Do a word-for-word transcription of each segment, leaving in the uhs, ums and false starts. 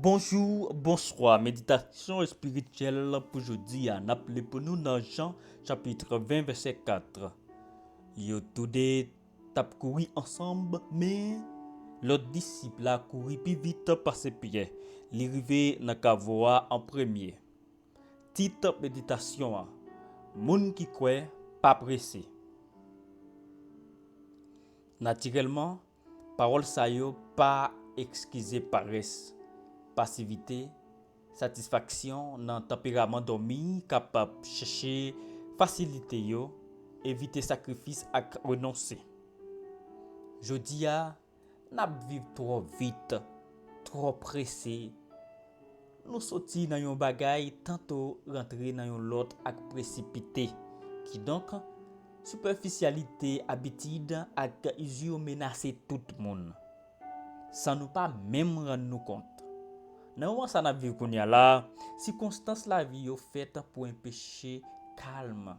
Bonjou, bonswa. Meditasyon espirityèl pou jodi a. N ap li pou nou nan Jan chapit ven, vèsè kat. Yo toude t ap kouri ansanm, men lòt disip la kouri pi vit pase Pyè. Li rive nan kavo a an premye. Tit meditasyon an: Moun ki kwè, pa prese. Natirèlman, pawòl sa yo pa eskize parès, pasivite, satisfaksyon nan tanperaman dòmi k ap chèche fasilite yo, evite sakrifis ak renonse. Jodi a, n ap viv twò vit, twò prese. Nou soti nan yon bagay, tanto rantre nan yon lòt ak presipite. Kidonk, sipèfisyalite, abitid ak izi yo menase tout moun, san nou pa menm rann nou kont. Nan moman sa n ap viv kounye a la, sikonstans lavi yo fèt pou enpeche kalm,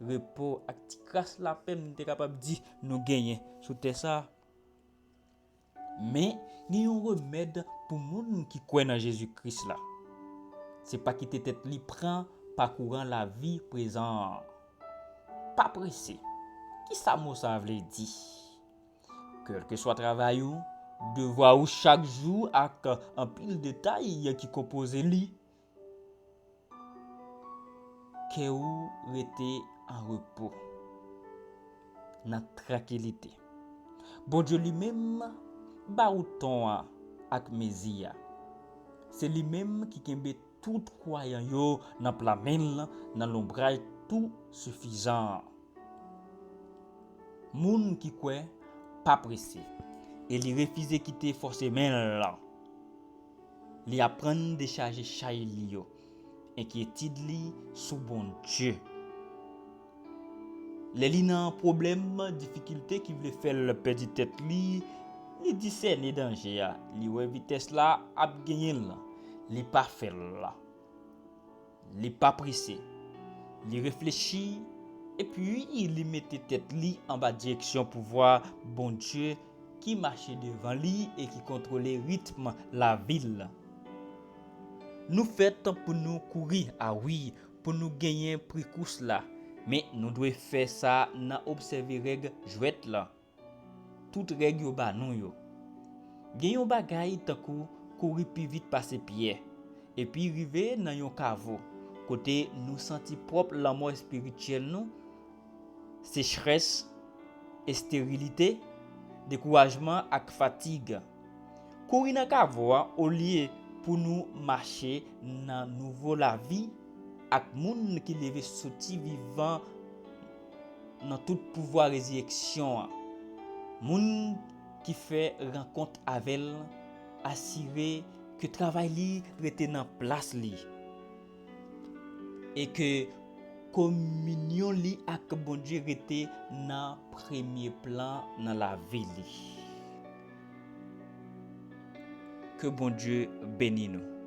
repo ak ti kras lapè, m te kapab di, nou genyen sou tè sa. Men, gen yon remèd pou moun ki kwè nan Jezi Kris la. Se pa kite tèt li pran pa kouran lavi prezan an. Pa prese. Ki sa mo sa a vle di? Kèlkeswa travay ou, devwa ou chak jou ak anpil detay ki konpoze li, kè ou rete an repo, nan trankilite. Bondye li menm ba ou ton an ak mezi a. Se li menm ki kenbe tout kwayan yo nan pla men l, nan lonbraj tou sifizan an. Moun ki kwè pa prese, e li refize kite fòse men l. Li aprann dechaje chay li yo, enkyetid li sou Bondye. Lè li nan pwoblèm, difikilte ki vle fè l pèdi tèt li, li disène danje a, li wè vitès la ap genyen l, li pa fè l. Li pa prese. Li reflechi, epi li mete tèt li anba direksyon pouvwa Bondye ki mache devan li e ki kontwole ritm lavi l. Nou fèt pou nou kouri, a wi, pou nou genyen pri kous la, men nou dwe fè sa nan obsève règ jwèt la. Tout règ yo ba nou yo. Gen yon bagay tankou kouri pi vit pase Pyè, epi rive nan yon kavo, kote nou santi pwòp lanmò espirityèl nou, sechrès, esterilite, dekourajman ak fatig. Kouri nan kavo a olye pou nou mache nan nouvo lavi ak moun ki leve soti vivan nan tout pouvwa rezireksyon an. Moun ki fè rankont avè l asire ke travay li rete nan plas li e ke kominyon li ak Bondye rete nan premye plan nan lavi li. Ke Bondye beni nou.